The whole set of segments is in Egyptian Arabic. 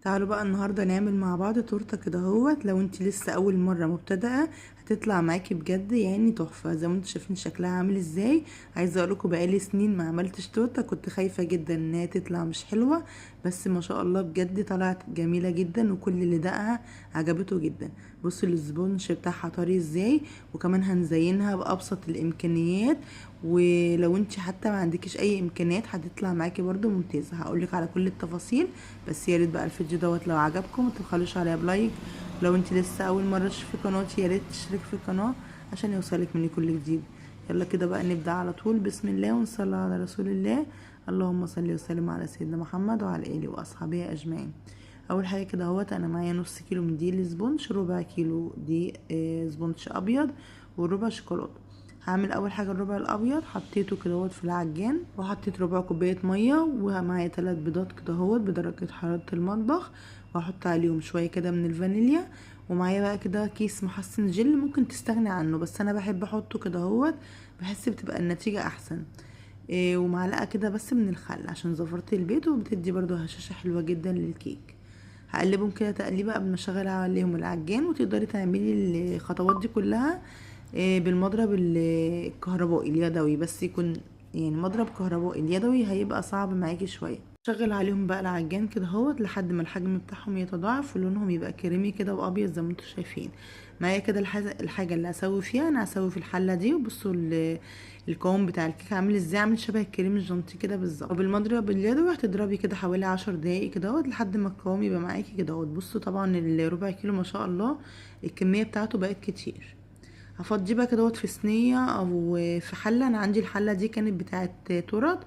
تعالوا بقى النهارده نعمل مع بعض تورته كده اهوت. لو انت لسه اول مرة مبتدئة هتطلع معاكي بجد يعني تحفة، زي ما انتم شايفين شكلها عامل ازاي. عايزه اقول لكم بقالي سنين ما عملتش تورته، كنت خايفة جدا انها تطلع مش حلوة، بس ما شاء الله بجد طلعت جميلة جدا وكل اللي دقها عجبته جدا. بصوا ال sponge بتاعها طري ازاي، وكمان هنزينها بابسط الامكانيات، ولو انت حتى ما عندكيش اي امكانيات هتطلع معاكي برده ممتازة. هقولك على كل التفاصيل، بس يا ريت بقى الفيديو دوت لو عجبكم ما تبخلوش عليا ب like. لو انت لسه اول مرة تشوفي قناتي يا ريت تشتركي في القناة عشان يوصلك مني كل جديد. يلا كده بقى نبدا على طول، بسم الله ونصلي على رسول الله، اللهم صل وسلم على سيدنا محمد وعلى اله واصحابه اجمعين. اول حاجة كده اهوت، انا معايا نص كيلو من دقيق ال sponge، ربع كيلو دقيق sponge ابيض، وربع شوكولاتة. هعمل اول حاجة الربع الابيض، حطيته كده اهوت في العجان، وحطيت ربع كوباية مية، ومعايا 3 بيضات كده اهوت بدرجة حرارة المطبخ، وهحط عليهم شوية كده من الفانيليا، ومعايا بقى كده كيس محسن جل، ممكن تستغني عنه بس انا بحب احطه كده اهوت، بحس بتبقى النتيجة احسن. ومعلقة كده بس من الخل عشان زفرت البيض، وبتدي برضو هشاشة حلوة جدا للكيك. هقلبهم كده تقليبه قبل ما اشغل عليهم العجان، وتقدري تعملي الخطوات دي كلها بالمضرب الكهربائي اليدوي، بس يكون يعني مضرب كهربائي، اليدوي هيبقى صعب معاكي شوية. شغل عليهم بقى العجان كده اهوت لحد ما الحجم بتاعهم يتضاعف ولونهم يبقى كريمي كده وابيض زي ما انتم شايفين. معايا كده الحاجة اللي هسوي فيها، انا هسوي في الحلة دي. وبصوا القوام بتاع الكيك عامل ازاي، عامل شبه الكريم الجانتيه كده بالظبط. وبالمضرب اليدوي هتضربي كده حوالي 10 دقايق كده اهوت لحد ما القوام يبقى معاكي كده اهوت. بصوا طبعا الربع كيلو ما شاء الله الكمية بتاعته بقت كتير. هفضيه بقى كده اهوت في صينية او في حله. انا عندي الحلة دي كانت بتاعه تورت،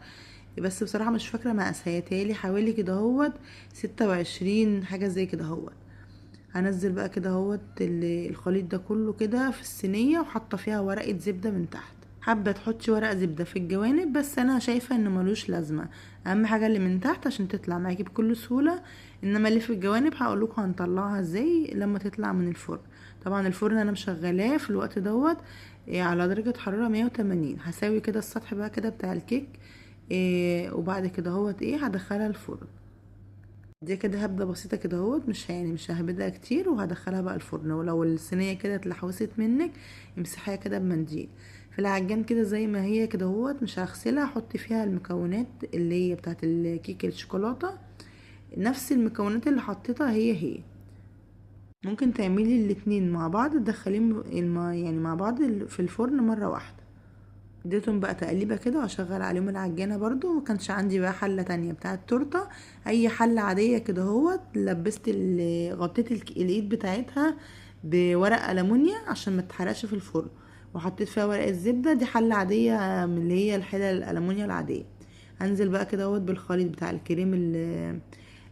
بس بصراحة مش فاكره مقاسها، تالي حوالي كده اهوت 26 حاجة زي كده اهوت. هنزل بقى كده اهوت الخليط ده كله كده في الصينية، وحاطه فيها ورقة زبدة من تحت. حابة تحطي ورقة زبدة في الجوانب، بس انا شايفه انه ملوش لازمه، اهم حاجة اللي من تحت عشان تطلع معاكي بكل سهولة، انما اللي في الجوانب هقول لكم هنطلعها ازاي لما تطلع من الفرن. طبعا الفرن انا مشغلاه في الوقت دوت على درجه حرارة 180. هساوي كده السطح بقى كده بتاع الكيك، وبعد كده اهوت هدخلها الفرن. دي كده هبده بسيطة كده اهوت، مش ههبدها كتير، وهدخلها بقى الفرن. ولو الصينية كده اتلحوست منك امسحيها كده بمنديل. في العجان كده زي ما هي كده اهوت، مش هغسلها، احط فيها المكونات اللي هي بتاعت الكيك الشوكولاتة، نفس المكونات اللي حطيتها هي هي. ممكن تعملي الاتنين مع بعض، تدخليهم مع بعض في الفرن مرة واحدة. اديتهم بقى تقليبه كده، واشغل عليهم العجانه برضو. ما كانش عندي بقى حله تانية بتاعه تورته، اي حله عادية كده اهوت، لبست غطيت الايد بتاعتها بورق المونيا عشان ما تتحرقش في الفرن، وحطيت فيها ورقة زبدة. دي حله عادية من اللي هي الحلة الالمونيا العادية. هنزل بقى كده اهوت بالخليط بتاع الكريم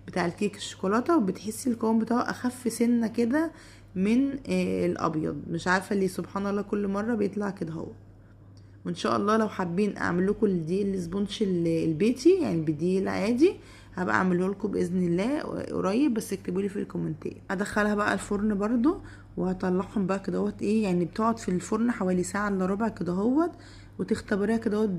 بتاع الكيك الشوكولاتة، وبتحسي القوام بتاعه اخف سنة كده من الابيض، مش عارفه ليه سبحان الله كل مرة بيطلع كده اهو. وان شاء الله لو حابين اعمل لكم الدقيق ال sponge البيتي، يعني بالدقيق العادي، هبقى اعمله لكم باذن الله قريب، بس اكتبوا لي في الكومنتات. هدخلها بقى الفرن برضو، وهطلعهم بقى كده اهوت. بتقعد في الفرن حوالي ساعة الا ربع كده اهوت، وتختبريها كده اهوت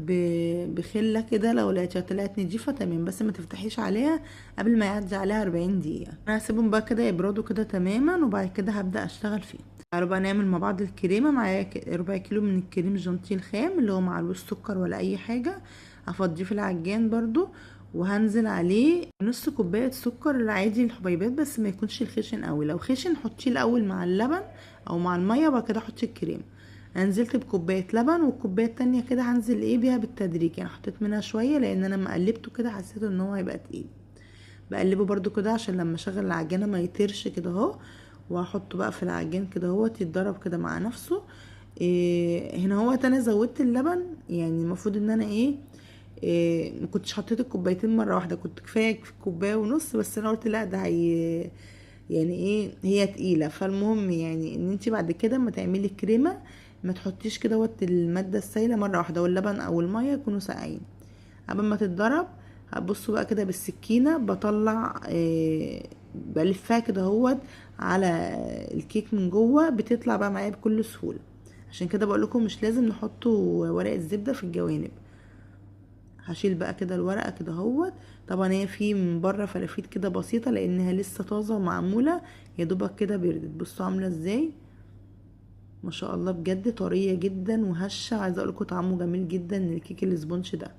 بخله كده، لو لقيتيها طلعت نضيفه تمام، بس ما تفتحيش عليها قبل ما يعدي عليها 40 دقيقة. انا هسيبهم بقى كده يبردوا كده تماما، وبعد كده هبدا اشتغل فيه. تعالوا بقى نعمل مع بعض الكريمة. معايا ربع كيلو من الكريم جانتيه الخام اللي هو معلوش سكر ولا اي حاجة، هفضيه في العجان برضو، وهنزل عليه نص كوباية سكر العادي الحبيبات، بس ما يكونش الخشن قوي. لو خشن حطيه الاول مع اللبن او مع المية، وبعد كده حطي الكريم. انا نزلت بكوبايه لبن، والكوبايه التانية كده هنزل بيها بالتدريج، حطيت منها شوية لان انا لما قلبته كده حسيت ان هو هيبقى تقيل. بقلبه برضو كده عشان لما اشغل العجينة ما يطيرش كده اهو، وهحطه بقى في العجين كده اهوت يتضرب كده مع نفسه. هنا اهوت انا زودت اللبن، المفروض ان انا ما كنتش حطيت الكوبايتين مرة واحدة، كنت كفاية كوباية ونص، بس انا قلت لا ده هي يعني ايه هي تقيلة. فالمهم ان انتي بعد كده ما تعملي كريمة ما تحطيش كده اهوت المادة السايله مرة واحدة، واللبن او المية يكونوا ساقعين قبل ما تتضرب. هتبصوا بقى كده بالسكينة بطلع، بلفها كده اهوت على الكيك من جوه، بتطلع بقى معايا بكل سهولة. عشان كده بقول لكم مش لازم نحطوا ورقة زبدة في الجوانب. هشيل بقى كده الورقة كده اهوت. طبعا هي في من بره فرافيت كده بسيطة لانها لسه طازة ومعموله يا دوبك كده بردت. بصوا عامله ازاي ما شاء الله، بجد طرية جدا وهشه. عايزه اقول لكم طعمه جميل جدا الكيك ال sponge ده.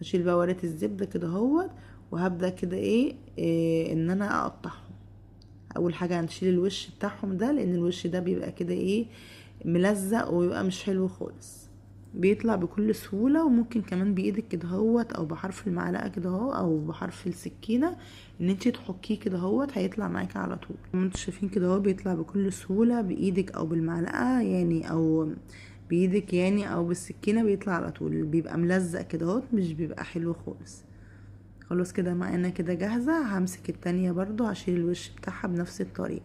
هشيل بقى ورقة الزبدة كده اهوت، وهبدا كده إيه ان انا اقطعهم. اول حاجة هنشيل الوش بتاعهم ده، لان الوش ده بيبقى كده ايه ملزق ويبقى مش حلو خالص. بيطلع بكل سهولة، وممكن كمان بايدك كده اهوت او بحرف المعلقة كده اهو او بحرف السكينة ان انتي تحكيه كده اهوت، هيطلع معاكي على طول. زي ما انتوا شايفين كده اهو بيطلع بكل سهولة بايدك او بالمعلقه يعني، او بايدك يعني او بالسكينة، بيطلع على طول. بيبقى ملزق كده اهوت، مش بيبقى حلو خالص. خلاص كده معانا كده جاهزة. همسك التانية برضو هشيل الوش بتاعها بنفس الطريقة.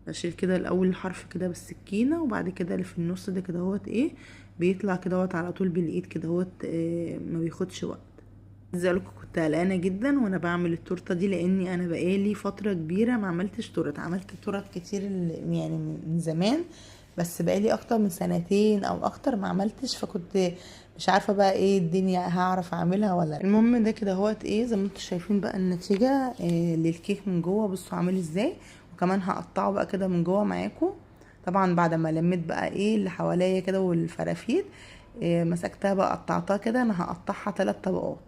بشيل كده الاول الحرف كده بالسكينة، وبعد كده اللي في النص ده كده اهوت ايه بيطلع كده اهوت على طول بالايد كده اهوت، ما بياخدش وقت. عايزه اقول لكم كنت قلقانة جدا وانا بعمل التورتة دي، لاني انا بقالي فترة كبيرة ما عملتش تورت. عملت تورت كتير يعني من زمان، بس بقالي اكتر من سنتين او اكتر ما عملتش، فكنت مش عارفه بقى ايه الدنيا هعرف اعملها ولا لا. المهم ده كده اهوت ايه زي ما انتم شايفين بقى النتيجة إيه للكيك من جوه. بصوا عامل ازاي، وكمان هقطعه بقى كده من جوه معاكم. طبعا بعد ما لميت بقى ايه اللي حواليا كده والفرافيت، إيه مسكتها بقى قطعتها كده. انا هقطعها 3 طبقات.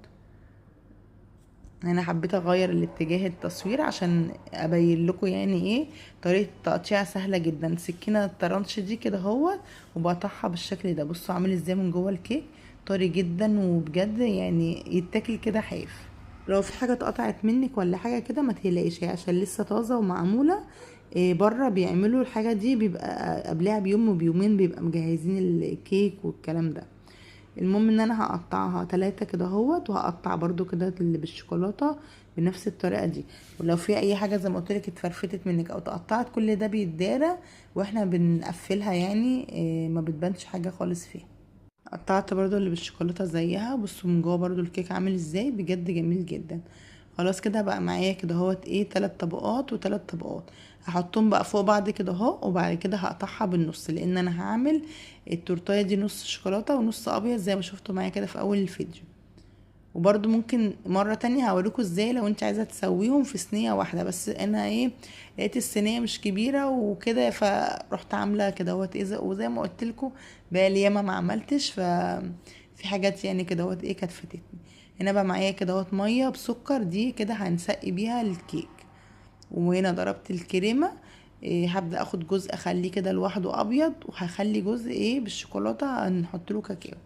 انا حبيت اغير الاتجاه التصوير عشان ابين لكم يعني ايه طريقه التقطيع سهلة جدا. سكينة الطرنش دي كده اهوت وبقطعها بالشكل ده. بصوا عامل ازاي من جوه الكيك، طري جدا وبجد يعني يتاكل كده حاف. لو في حاجة اتقطعت منك ولا حاجة كده ما تقلقيش، هي عشان لسه طازة ومعموله. إيه بره بيعملوا الحاجة دي بيبقى قبلها بيوم وبيومين بيبقى مجهزين الكيك والكلام ده. المهم ان انا هقطعها 3 كده اهوت، وهقطع برضو كده اللي بالشوكولاته بنفس الطريقة دي. ولو في اي حاجة زي ما قلت لك اتفرفتت منك او اتقطعت، كل ده بيتدارى واحنا بنقفلها يعني، إيه ما بتبانش حاجة خالص فيها. قطعت برضو اللي بالشوكولاته زيها. بصوا من جوه برضو الكيك عامل ازاي، بجد جميل جدا. خلاص كده بقى معايا كده اهوت ايه 3 طبقات و3 طبقات، هحطهم بقى فوق بعض كده اهو، وبعد كده هقطعها بالنص، لان انا هعمل التورتايه دي نص شوكولاتة ونص ابيض زي ما شفتوا معايا كده في اول الفيديو. وبرده ممكن مرة تانية هوريكم ازاي لو انت عايزه تسويهم في صينية واحدة، بس انا ايه لقيت الصينية مش كبيرة وكده، فرحت عامله كده اهوت ايه، وزي ما قلت لكم بقالي ياما ما عملتش، ففي حاجات يعني كده اهوت ايه كانت فاتتني. هنا بقى معايا كده اهوت مية بسكر، دي كده هنسقي بيها الكيك. وهنا ضربت الكريمة، إيه هبدا اخد جزء اخليه كده لوحده ابيض، وهخلي جزء ايه بالشوكولاته نحط له كاكاو.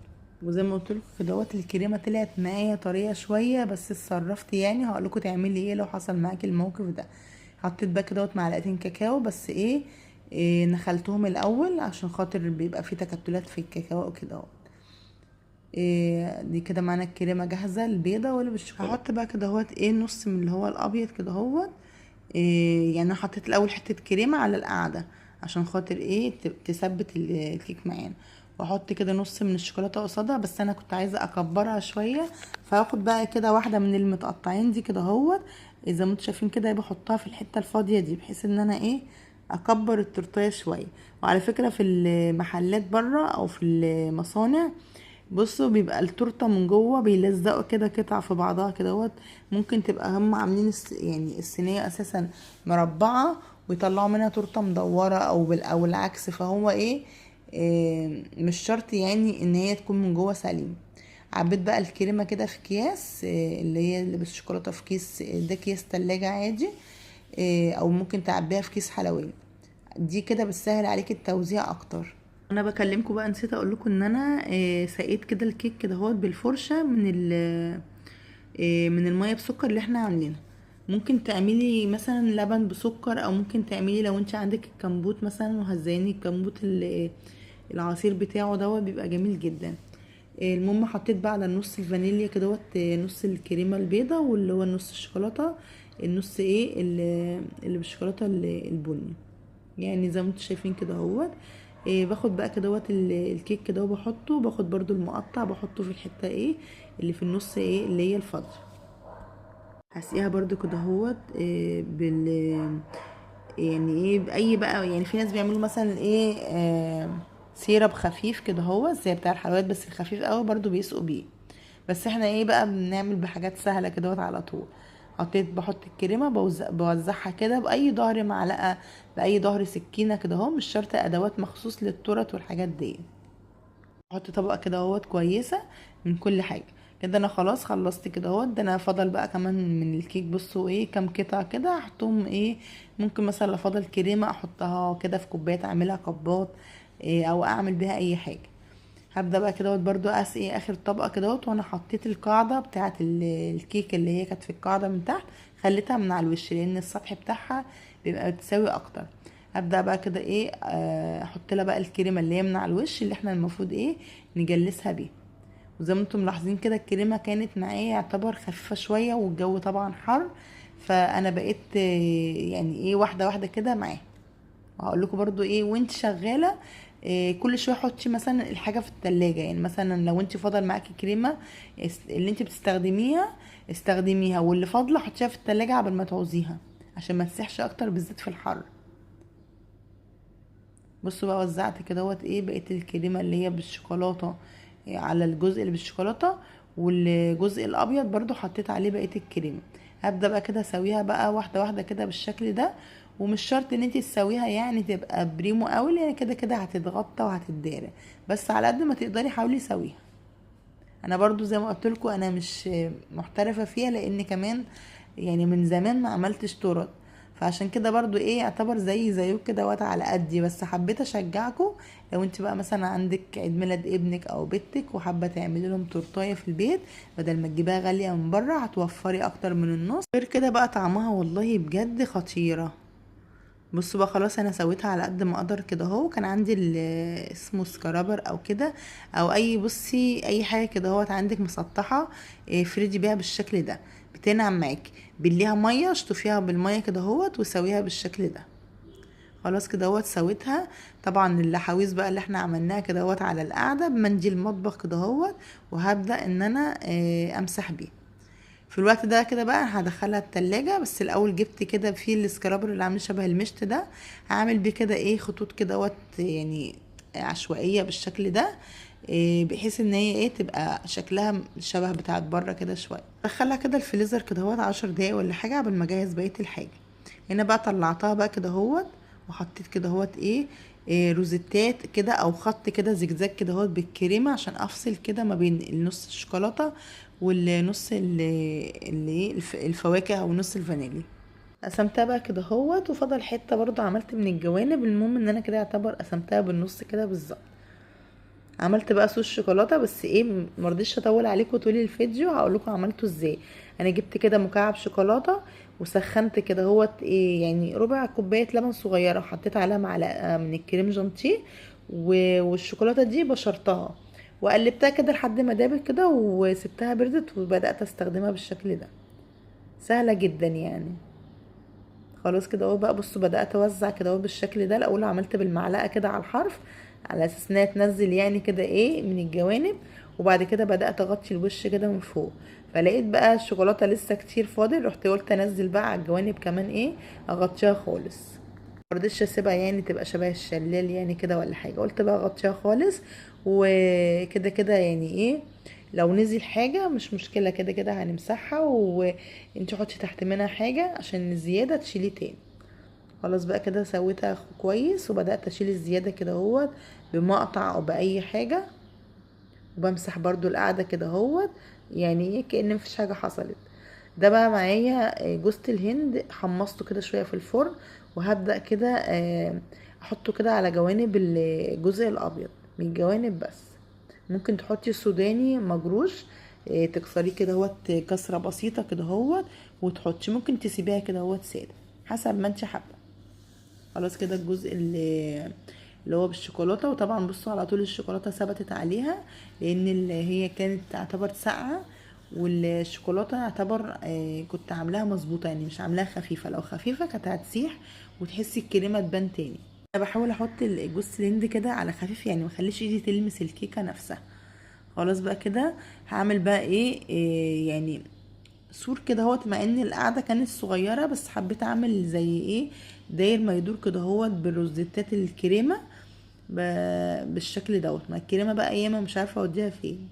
وزي ما قلت لكم كده اهوت الكريمة طلعت معايا طرية شوية، بس اتصرفت يعني. هقول لكم تعملي ايه لو حصل معاكي الموقف ده. حطيت بقى كده اهوت معلقتين كاكاو، بس ايه نخلتهم الاول عشان خاطر بيبقى في تكتلات في الكاكاو كده اهوت. إيه دي كده معانا الكريمة جاهزة البيضة ولا بالشوكولاته. هحط بقى كده اهوت ايه نص من اللي هو الابيض كده اهوت. إيه يعني انا حطيت الاول حتة كريمة على القاعدة عشان خاطر ايه تثبت الكيك معانا، واحط كده نص من الشوكولاتة قصادها، بس انا كنت عايزه اكبرها شوية، فهاخد بقى كده واحدة من المتقطعين دي كده اهوت زي ما انتم شايفين كده، بحطها في الحتة الفاضيه دي بحيث ان انا ايه اكبر التورتيه شوية. وعلى فكرة في المحلات بره او في المصانع بصوا بيبقى التورتة من جوه بيلزقوا كده قطع في بعضها كده اهوت، ممكن تبقى هم عاملين يعني الصينية اساسا مربعه ويطلعوا منها تورته مدورة او العكس، فهو ايه مش شرط يعني ان هي تكون من جوه سليم. عبيت بقى الكريمة كده في اكياس، اللي هي اللي بالشوكولاته في كيس، ده كيس تلاجة عادي، او ممكن تعبيها في كيس حلواني. دي كده بتسهل عليك التوزيع اكتر. انا بكلمكم بقى نسيت اقول لكم ان انا سقيت كده الكيك كده اهوت بالفرشه من المية بسكر اللي احنا عاملينها. ممكن تعملي مثلا لبن بسكر، او ممكن تعملي لو انت عندك الكمبوت مثلا وهتزيني الكمبوت العصير بتاعه دوت بيبقى جميل جدا. المهم حطيت بقى على النص الفانيليا كدهوت، نص الكريمة البيضة واللي هو النص الشوكولاتة، النص ايه اللي بالشوكولاته البني، يعني زي ما انتم شايفين كده اهوت. باخد بقى كدهوت الكيك كده وبحطه، باخد برضو المقطع بحطه في الحتة ايه اللي في النص ايه اللي هي الفاضيه. هسقيها برضو كده اهوت، بال يعني ايه باي بقى، يعني في ناس بيعملوا مثلا ايه syrup خفيف كده هو زي بتاع الحلويات بس الخفيف قوي برضو بيسقوا بيه، بس احنا ايه بقى بنعمل بحاجات سهلة كده على طول. بحط الكريمة بوزعها كده باي ظهر معلقه، باي ظهر سكينة كده اهو، مش شرط ادوات مخصوص للتورت والحاجات دي. احط طبقه كده اهوت كويسة من كل حاجة كده. انا خلاص خلصت كده اهوت. ده انا فضل بقى كمان من الكيك، بصوا ايه كام قطعه كده احطهم ايه، ممكن مثلا لو فضل كريمة احطها كده في كوباية اعملها كبات إيه، او اعمل بيها اي حاجة. هبدا بقى كده اهوت برضو اسقي اخر طبقه كده اهوت. وانا حطيت القاعدة بتاعه الكيك اللي هي كانت في القاعدة من تحت، خليتها من على الوش لان السطح بتاعها بيبقى متساوي اكتر. هبدا بقى كده ايه، احط لها بقى الكريمة اللي هي من على الوش اللي احنا المفروض ايه نجلسها بيها. وزي ما انتم ملاحظين كده الكريمة كانت معايا يعتبر خفيفة شوية، والجو طبعا حر، فانا بقيت يعني ايه واحدة واحدة كده معاها. وهقول لكم برضو ايه وانت شغالة إيه، كل شوية حطي مثلا الحاجة في التلاجة. يعني مثلا لو انت فاضل معاكي كريمة اللي انت بتستخدميها استخدميها، واللي فاضلة حطيها في التلاجة قبل ما تعوزيها عشان ما تسيحش اكتر بالذات في الحر. بصوا بقى وزعت كده اهوت ايه بقية الكريمة اللي هي بالشوكولاته إيه على الجزء اللي بالشوكولاته، والجزء الابيض برضو حطيت عليه بقية الكريمة. هبدا بقى كده اسويها بقى واحدة واحدة كده بالشكل ده، ومش شرط ان انتي تسويها يعني تبقى بريمو قوي، لان كده كده هتتغطى وهتتدارى، بس على قد ما تقدري حاولي سويها. انا برضو زي ما قلت لكم انا مش محترفه فيها، لان كمان يعني من زمان ما عملتش تورت، فعشان كده برضو ايه يعتبر زي زيكم كده وقت على قدي، بس حبيت اشجعكم. لو انت بقى مثلا عندك عيد ميلاد ابنك او بنتك وحابة تعملي لهم تورتايه في البيت بدل ما تجيبيها غالية من بره، هتوفري اكتر من النص. غير كده بقى طعمها والله بجد خطيرة. بصوا بقى خلاص انا سويتها على قد ما اقدر كده اهو. كان عندي اسمه scraper او كده، او اي بصي اي حاجة كده اهوت عندك مسطحة، افردي بيها بالشكل ده، بتنعم معاكي. بليها مية، اشطفيها بالمية كده اهوت وسويها بالشكل ده. خلاص كده اهوت سويتها. طبعا اللحاويز بقى اللي احنا عملناها كده اهوت على القعدة بمنديل مطبخ كده اهوت، وهبدا ان انا امسح بيه. في الوقت ده كده بقى هدخلها التلاجة، بس الاول جبت كده في ال scraper اللي عامل شبه المشط ده، هعمل بيه كده ايه خطوط كده اهوت يعني عشوائية بالشكل ده، بحيث ان هي ايه تبقى شكلها شبه بتاعت بره كده شوية. ادخلها كده الفريزر كده اهوت 10 دقايق ولا حاجة قبل ما اجهز بقية الحاجة. هنا بقى طلعتها بقى كده اهوت، وحطيت كده اهوت ايه روزيتات كده او خط كده زجزاج كده اهوت بالكريمه، عشان افصل كده ما بين النص الشوكولاتة والنص اللي الفواكه او نص الفانيليا. قسمتها بقى كده اهوت، وفضل حتة برضو عملت من الجوانب. المهم ان انا كده يعتبر قسمتها بالنص كده بالظبط. عملت بقى صوص شوكولاتة، بس ايه مرضيش اطول عليكم طول الفيديو، هقول لكم عملته ازاي. انا جبت كده مكعب شوكولاتة وسخنت كده اهوت ايه يعني ربع كوباية لبن صغيرة، وحطيت عليها معلقه من الكريم جانتيه والشوكولاته دي بشرتها وقلبتها كده لحد ما دابت كده، وسبتها بردت وبدات استخدمها بالشكل ده. سهلة جدا يعني. خلاص كده اهو بقى. بصوا بدات اوزع كده اهو بالشكل ده. الاول عملت بالمعلقه كده على الحرف على اساس انها تنزل يعني كده ايه من الجوانب، وبعد كده بدات اغطي الوش كده من فوق. فلقيت بقى الشوكولاتة لسه كتير فاضل، رحت قلت انزل بقى على الجوانب كمان ايه اغطيها خالص. مرضتش اسيبها يعني تبقى شبه الشلال يعني كده ولا حاجة، قلت بقى اغطيها خالص وكده كده يعني ايه لو نزل حاجة مش مشكلة، كده كده هنمسحها، وانت حطي تحت منها حاجة عشان الزيادة تشيليه تاني. خلاص بقى كده سويتها كويس، وبدات اشيل الزيادة كده اهوت بمقطع او باي حاجة، وبمسح برضو القاعدة كده اهوت يعني ايه كأن مفيش حاجة حصلت. ده بقى معايا جوزة الهند حمصته كده شوية في الفرن، وهبدأ كده احطه كده على جوانب الجزء الابيض من الجوانب بس. ممكن تحطي السوداني مجروش، تكسريه كده اهوت كسره بسيطة كده اهوت وتحطي، ممكن تسيبيها كده اهوت ساده حسب ما انت حابة. خلاص كده الجزء اللي هو بالشوكولاته، وطبعا بصوا على طول الشوكولاتة ثبتت عليها لان اللي هي كانت تعتبر ساقعه، والشوكولاته يعتبر كنت عاملاها مظبوطة يعني مش عاملاها خفيفة، لو خفيفة كانت هتسيح وتحسي الكريمة تبان تاني. انا بحاول احط الجوز الهند كده على خفيف يعني ما اخليش ايدي تلمس الكيكه نفسها. خلاص بقى كده هعمل بقى ايه يعني سور كده اهوت، مع ان القعدة كانت صغيرة بس حبيت اعمل زي ايه داير ما يدور كده اهوت بالروزيتات الكريمة، بالشكل دوت. ما الكريمة بقى ياما مش عارفه اوديها فين.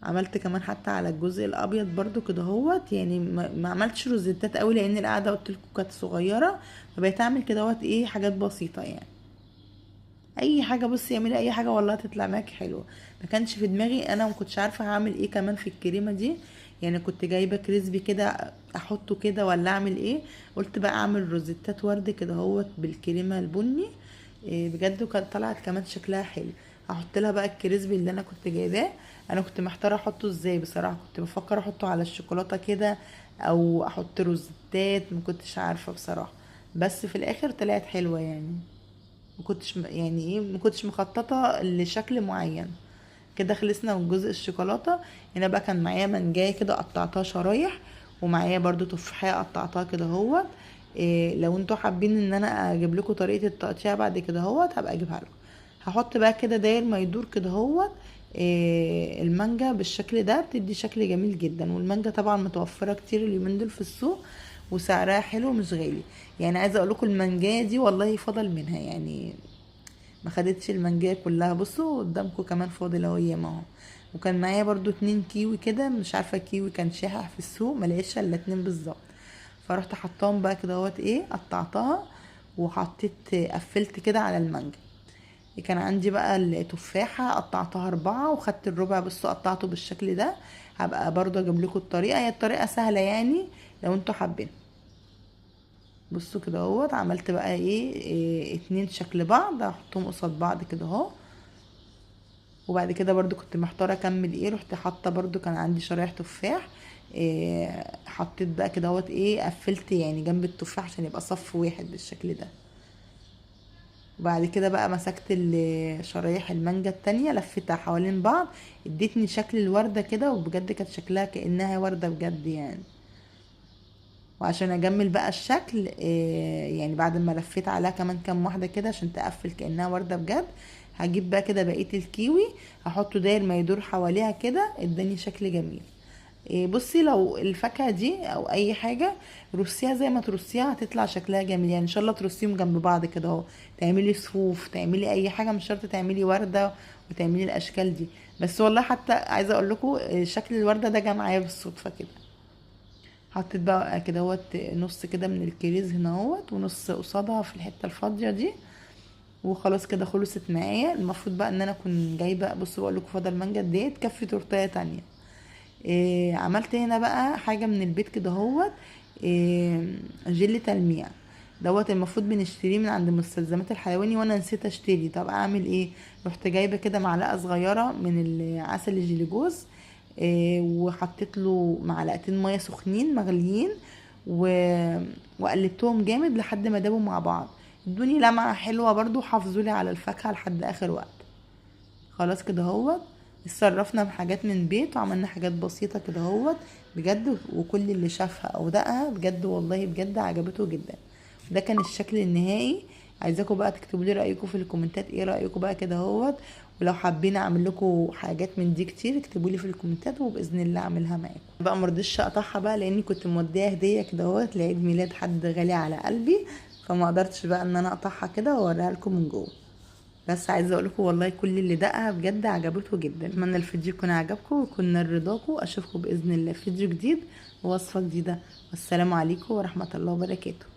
عملت كمان حتى على الجزء الابيض برضو كده اهوت، يعني ما عملتش روزيتات قوي لان القعدة قلت لكم كانت صغيرة، فبقيت اعمل كده اهوت ايه حاجات بسيطة يعني. اي حاجة بصي اعملي اي حاجة والله تطلع معاكي حلوة. ما كانش في دماغي، انا ما كنتش عارفه هعمل ايه كمان في الكريمة دي، يعني كنت جايبه crispy كده احطه كده ولا اعمل ايه. قلت بقى اعمل روزيتات ورد كده اهوت بالكريمه البني، إيه بجد وكانت طلعت كمان شكلها حلو. هحط لها بقى ال crispy اللي انا كنت جايباه. انا كنت محتارة احطه ازاي بصراحة، كنت بفكر احطه على الشوكولاتة كده او احط روزيتات، ما كنتش عارفه بصراحة، بس في الاخر طلعت حلوة يعني. ما كنتش يعني ايه، ما كنتش مخططه لشكل معين كده. خلصنا من جزء الشوكولاتة. هنا بقى كان معايا منجايه كده قطعتها شرايح، ومعايا برضو تفاحيه قطعتها كده اهوت. إيه لو انتوا حابين ان انا اجيب لكم طريقه التقطيع بعد كده اهوت هبقى اجيبها لكم. هحط بقى كده داير ما يدور كده اهوت، إيه المانجا بالشكل ده، بتدي شكل جميل جدا. والمانجا طبعا متوفرة كتير اليومين دول في السوق، وسعرها حلو مش غالي. يعني عايزه اقول لكم المانجايه دي والله فضل منها، يعني ما خدتش المانجايه كلها. بصوا قدامكم كمان فاضل اهو ياما اهو. وكان معايا برضو 2 كيوي كده، مش عارفه كيوي كان شاحح في السوق، ما لقيتش الا 2 بالظبط، فرحت حطاهم بقى كده اهوت ايه، قطعتها وحطيت قفلت كده على المانجا. كان عندي بقى التفاحة قطعتها 4 وخدت الربع، بصوا قطعته بالشكل ده. هبقى برضو اجيب لكم الطريقة، هي الطريقة سهلة يعني لو انتوا حابين. بصوا كده اهوت عملت بقى ايه 2 شكل بعض، هحطهم قصاد بعض كده اهو. وبعد كده برضو كنت محتارة اكمل ايه، رحت حاطه برضو كان عندي شرايح تفاح، إيه حطيت بقى كده اهوت ايه، قفلت يعني جنب التفاح عشان يبقى صف واحد بالشكل ده. وبعد كده بقى مسكت شرايح المانجا التانية لفيتها حوالين بعض، اديتني شكل الوردة كده، وبجد كانت شكلها كأنها وردة بجد يعني. وعشان اجمل بقى الشكل، يعني بعد ما لفيت عليها كمان كام واحدة كده عشان تقفل كأنها وردة بجد، هجيب بقى كده بقية الكيوي هحطه داير ما يدور حواليها كده، اداني شكل جميل. بصي لو الفاكهة دي او اي حاجة رصيها زي ما ترصيها هتطلع شكلها جميل يعني. ان شاء الله ترصيهم جنب بعض كده اهو، تعملي صفوف، تعملي اي حاجة، مش شرط تعملي وردة وتعملي الاشكال دي. بس والله حتى عايزة اقول لكم شكل الوردة ده جه معايا بالصدفة كده. حطيت بقى كده اهوت نص كده من الكريز هنا اهوت، ونص قصادها في الحتة الفاضية دي، وخلاص كده خلصت معايا. المفروض بقى ان انا اكون جايبة، بصوا بقول لكم فاضل مانجا قد ايه تكفي تورتايه تانية. عملت هنا بقى حاجة من البيت كده اهوت، جل تلميع دوت المفروض بنشتريه من عند مستلزمات الحيواني، وانا نسيت اشتري. طب اعمل ايه؟ رحت جايبة كده معلقة صغيرة من العسل الجليجوز، وحطيت له معلقتين مية سخنين مغليين، وقلبتهم جامد لحد ما دابوا مع بعض، ادوني لمعة حلوة برضو، حافظوا لي على الفاكهة لحد اخر وقت. خلاص كده اهوت اتصرفنا بحاجات من بيت وعملنا حاجات بسيطة كده اهوت بجد، وكل اللي شافها او دقها بجد والله بجد عجبته جدا. ده كان الشكل النهائي. عايزاكم بقى تكتبوا لي رايكم في الكومنتات، ايه رايكم بقى كده اهوت، ولو حابين اعمل لكم حاجات من دي كتير اكتبوا لي في الكومنتات وباذن الله اعملها معاكم. بقى ما رضيتش اقطعها بقى لاني كنت موديها هديه كده اهوت لعيد ميلاد حد غالي على قلبي، فما قدرتش بقى ان انا اقطعها كده واوريها لكم من جوه. بس عايزه اقول لكم والله كل اللي دقها بجد عجبته جدا. اتمنى الفيديو يكون عجبكم ويكون رضاكم. اشوفكم باذن الله في فيديو جديد ووصفه جديدة، والسلام عليكم ورحمة الله وبركاته.